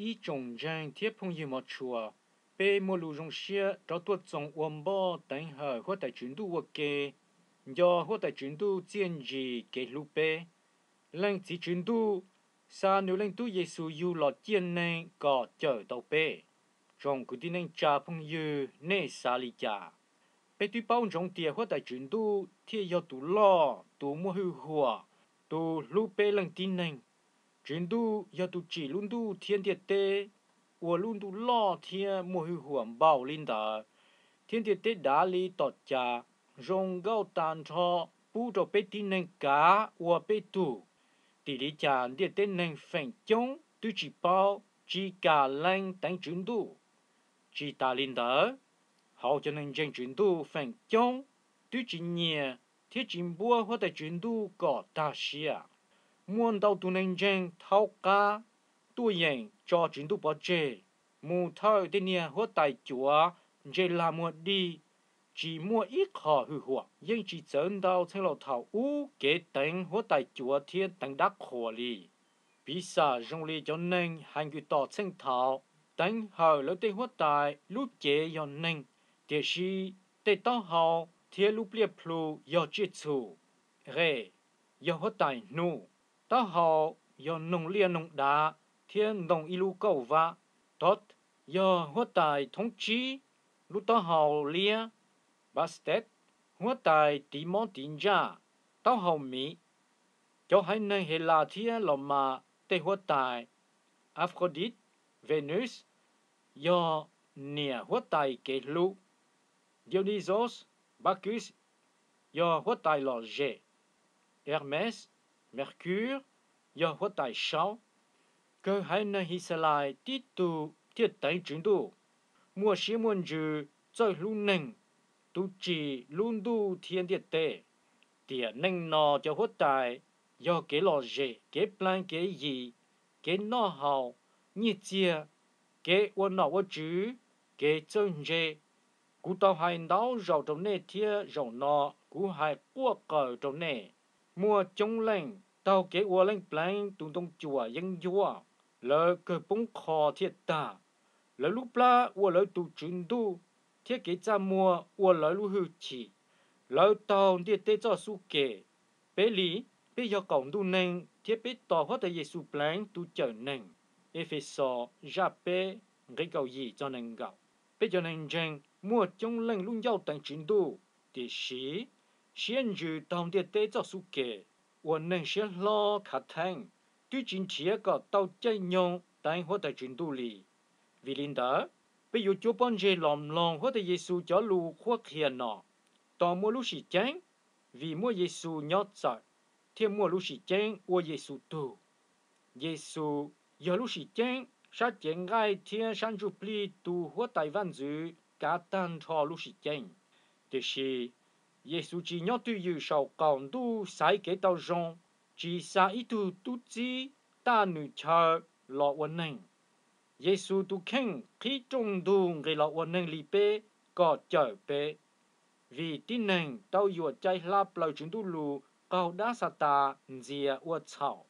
Ib tsoom ntseeg thiab phooj ywg hmov tshua, peb muaj lus zoo siab rov tuaj txoos ua npoj teev hawm Huab Tais Tswv Ntuj ua ke, nco Huab Tais Tswv Ntuj txiaj ntsig kev hlub peb. Leej Txiv Tswv Ntuj xa nws Leej Tub Yexus yug los ciaj neeg kom cawm tau peb. Tsoom kwv tij neej tsa phooj ywg, nej xav li cas? Peb twb paub ntsoov tias Huab Tais Tswv Ntuj thiaj yog tus loj, tus muaj hwj huam, tus hlub peb leej tib neeg. Tswv Ntuj yog tus tsim lub ntuj thiab ntiaj teb, ua lub ntuj loj thiab muaj hwj huam npaum li ntawd, thiab ntiaj teb dav li tom cas, zoo nkauj tag nrho, pub rau peb tib neeg kav ua peb tug. Tim li cas ntiaj teb neeg feem coob twb tsis paub, tsis kam lees teev Tswv Ntuj? Tsis tas li ntawd, hauv cov neeg ntseeg Tswv Ntuj feem coob twb tsis nyiam thiab tsis npuab Huab Tais Tswv Ntuj kom tag siab. Muaj ntau tus neeg ntseeg thaub qab, tuaj yeem tso Tswv Ntuj pov tseg, mus thawj tej niag huab tais cuav ntse lag muag dig, tsis muaj ib qho hwj huam. Yeej tsis txawv ntau txheej los thaum ub kev teev huab tais cuav thiab teev dab qhuas li. Piv xam zoo li cov neeg Hais Nkws Tos txheej thaud, teev hawm lawv tej huab tais lub cev yog neeg, tiam sis tej taub hau thiab lub pliaj plhu yog tsiaj txhu. Qe yog huab tais hnub, taub hau yog noog liaj noog dav thiab ntoo ib lub kauj vab. Tot yog huab tais thoob tsib, lub taub hau liab. Bastet, huab tais tiv mob tiv ntsaj, taub hau miv. Cov haiv neeg Hes Las thiab Los Mas tej huab tais. Aphrodite, Venus, yog niam huab tais kev hlub. Dionysos, Bacchus, yog huab tais lom zem. Hermes, Mercury, yog huab tais saub. Kawg haiv neeg His Xas Lais tib tug thiaj teev Tswv Ntuj, muaj siab muaj ntsws, txawj hlub neeg, tus tsim lub ntuj thiab ntiaj teb. Tiam neej no cov huab tais yog kev lom zem, kev pleev kev yim, kev noj haus, nyiaj txiag, kev ua nom ua tswv, kev txawj ntse. Kuv tau hais ntau zaus rau nej thiab zaum no kuv hais quaj qawm rau nej. Muaj coob leej taug kev ua Leej Pleev tus ntoo cuam yeeb ncuab, lawv kawg poob qho thiaj tag. Lawv lub plab ua lawv tus Tswv Ntuj, thiab kev txaj muag ua lawv lub hwj chim. Lawv taug ntiaj teb txoj xub ke. Peb li, peb yog qaum ntuj neeg thiab peb tos Huab Tais Yexus Pleev tus cawm neeg. Efexus zaj peb nqe kaum yim txog nees nkaum. Peb cov neeg ntseeg muaj coob leej lub ncauj teev Tswv Ntuj, tiam sis siab ntsws taug ntiaj teb txoj xub ke, ua neeg siab hlob khav theeb, twb tsis nrhiav kom tau caij nyoog teev Huab Tais Tswv Ntuj li. Vim li ntawd, peb yuav cuab pob ntseg los mloog Huab Tais Yexus cov lus qhuab qhia no: Tos muaj lub sim ceeb, vim muaj Yexus nyob txawm, thiaj muaj lub sim ceeb ua Yexus tug. Yexus yog lub sim ceeb, sab cev nqaij thiab sab ntsuj plig tus Huab Tais Vaj Ntxwv kav tag nrho lub sim ceeb. Tiam sis, Yexus tsis nyob twj ywm saum qaum ntuj xaiv kev tau zoo, tsis xa ib tug tub txib taj nws chaw los ua neeg. Yexus tus kheej qhib rooj ntug nqis los ua neeg li peb kom cawm peb. Vim tib neeg tau yuam cai hla plaws Tswv Ntuj lus qaug dab Xatas ntxias ua txhaum.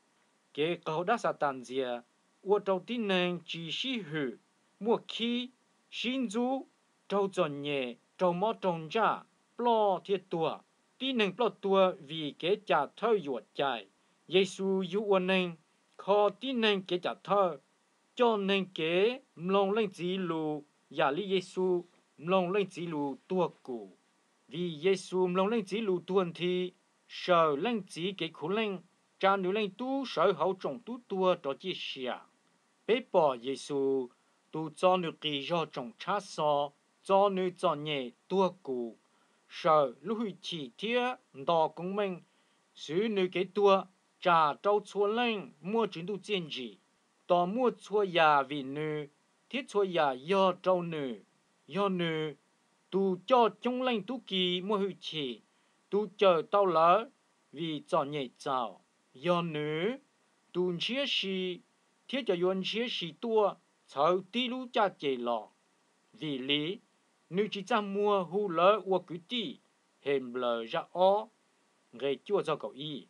Kev qaug dab Xatas ntxias ua rau tib neeg tsis sib hwm, muaj khib, sib ntxub, raug txom nyem, raug mob raug ntsaj, ploj thiab tuag. Tib neeg ploj tuag vim kev cam thawj yuam cai. Yexus yug ua neeg, kho tib neeg kev cam thawj, coj neeg kev mloog Leej Txiv lus yam li Yexus mloog Leej Txiv lus tuag kum. Vim Yexus mloog Leej Txiv lus tuag nthi, sawm Leej Txiv kev khuv leej, tsa nws Leej Tub sawv hauv tsoom tub tuag rov ciaj sia. Peb pom Yexus, tus txo nws qis zog tsoom tshab xo, txo nws txom nyem tuag kum, sawm lub hwj chim thiab nto koob meej, xwv nws kev tuag, tsam rau txhua leej muaj Tswv Ntuj txiaj ntsim. Tos muaj txhua yam vim nws, thiab txhua yam yog rau nws. Yog nws, tus coj coob leej tub ki muaj hwj chim, tus cawm tau lawv vim txom nyem txaus. Yog nws, tus ntshiab si thiab cov yuav ntshiab si tuaj txhawv tib lub caj ces los. Vim li, nws tsis txaj muag hu lawv ua kwv tij. Henplais zaj ob, nqe cuaj txog kaum ib.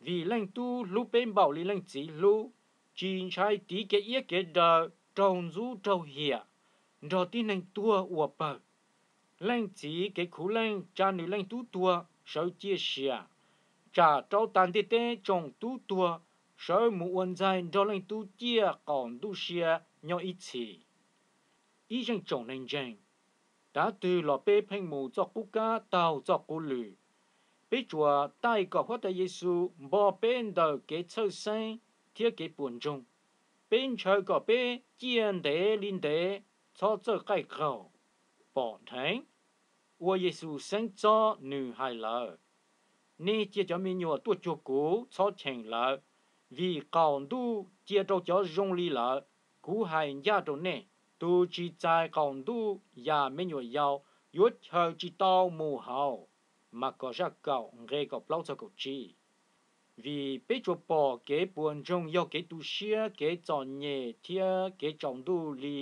Vim Leej Tub hlub peb npaum li Leej Txiv hlub, tsis ntshai tiv kev iab kev daws, raug ntxub raug hiam, nrog tib neeg tuag ua pawg. Leej txiv kev khuv leej tsa nws leej tub tuag sawv ciaj sia, tsam rau tas ntiaj teb tsoom tub tuag sawv mus ua ntxaig nrog leej tub ciaj qaum ntuj sia nyob ib txhis. Ib zeej tsoom neeg ntseeg, tav twg los peb pheej mus txoj qub kab taug txoj qub lw. Peb tsuas taij kom Huab Tais Yexus npo peb ntawm kev txhawj xeeb thiab kev puas ntsoog. Peb ntshaw kom peb ciaj ntev li ntev, txhob txawj qaij qaug. Pom dheev, ua Yexus xeeb txob, nws hais lawv: Nej cia cov me nyuam tuaj cuag kuv, txhob cheem lawv, vim qaum ntuj cia rau cov zoo li lawv. Kuv hais ncaj rau nej, tus tsis txais qaum ntuj yam me nyuam yaus yuav chaws tsis tau mus hauv. Mas kom zaj kaum nqe kaum plaub txog kaum tsib. Vim peb tsuas pom kev puas ntsoog yog kev tu siab, kev txom nyem thiab kev tsaus ntuj li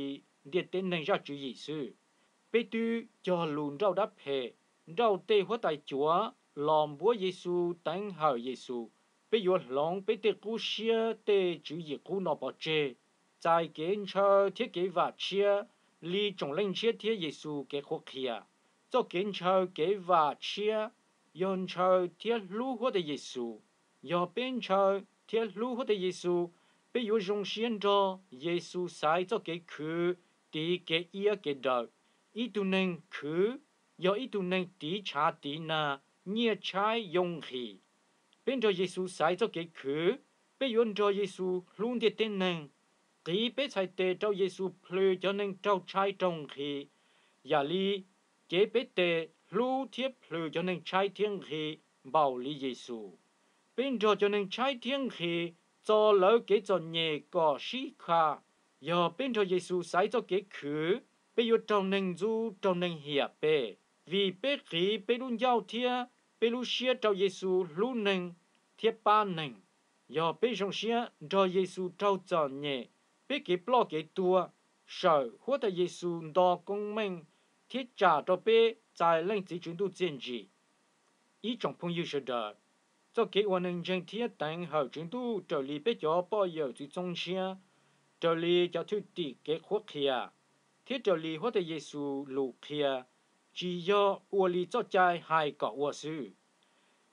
ntiaj teb neeg zaj tswv yim xwb. Peb twb cog lus nrauj dab phem, nrauj tej huab tais cuav los npuab Yexus, teev hawm Yexus. Peb yuav hloov peb tej qub siab, tej tswv yim qub no pov tseg, txais kev ntshaw thiab kev vam tshiab li tsoom Leej Ntshiab thiab Yexus kev qhuab qhia. Txoj kev ntshaw kev vam tshiab yog ntshaw thiab hlub Huab Tais Yexus. Yog peb ntshaw thiab hlub Huab Tais Yexus, peb yuav zoo siab nrog Yexus xaiv txoj kev khwv, tiv kev iab kev daws. Ib tug neeg khwv yog ib tug neeg tiv tshav tiv nag, nyiaj tshaib yoo nqhis. Peb nrog Yexus xaiv txoj kev khwv, peb yuav nrog Yexus hlub ntiaj teb neeg, qiv peb txhais tes rau Yexus plhws cov neeg raug tshaib raug nqhis, yam li cev peb tes hlub thiab plhws cov neeg tshaib thiab nqhis npaum li Yexus. Peb nrog cov neeg tshaib thiab nqhis txo lawv kev txom nyem kom sib kha. Yog peb nrog Yexus xaiv txoj kev khwv, peb yuav raug neeg ntxub raug neeg hiam peb, vim peb qiv peb lub ncauj thiab peb lub siab rau Yexus hlub neeg thiab pab neeg. Yog peb zoo siab nrog Yexus raug txom nyem, peb kev ploj kev tuag, sawm Huab Tais Yexus nto koob meej thiab tsam rau peb txais Leej Txiv Tswv Ntuj txiaj ntsim. Ib tsoom phooj ywg sawv daws, txoj kev ua neeg ntseeg thiab teev hawm Tswv Ntuj raws li peb cov poj yawm txwv txoob ntshiab, raws li cov thwj tim kev qhuab qhia, thiab raws li Huab Tais Yexus lus qhia, tsis yog ua li txoj cai hais kom ua xwb.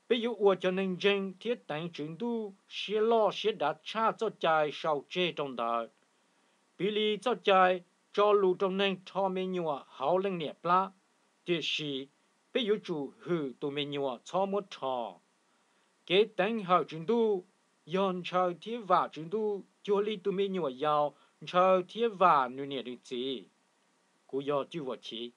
Peb yuav ua cov neeg ntseeg thiab teev Tswv Ntuj siab loj siab dav tshaj txoj cai sau tseg rau ntawd. Piv li txoj cai tso lus rau neeg rho me nyuam hauv leej niam plab, tiam sis peb yuav tsum hwm tus me nyuam txhob muab rho. Kev teev hawm Tswv Ntuj yog ntshaw thiab vam Tswv Ntuj cuag li tus me nyuam yaus ntshaw thiab vam nws niam nws txiv. Kuv yog Cwj Vam Chiv.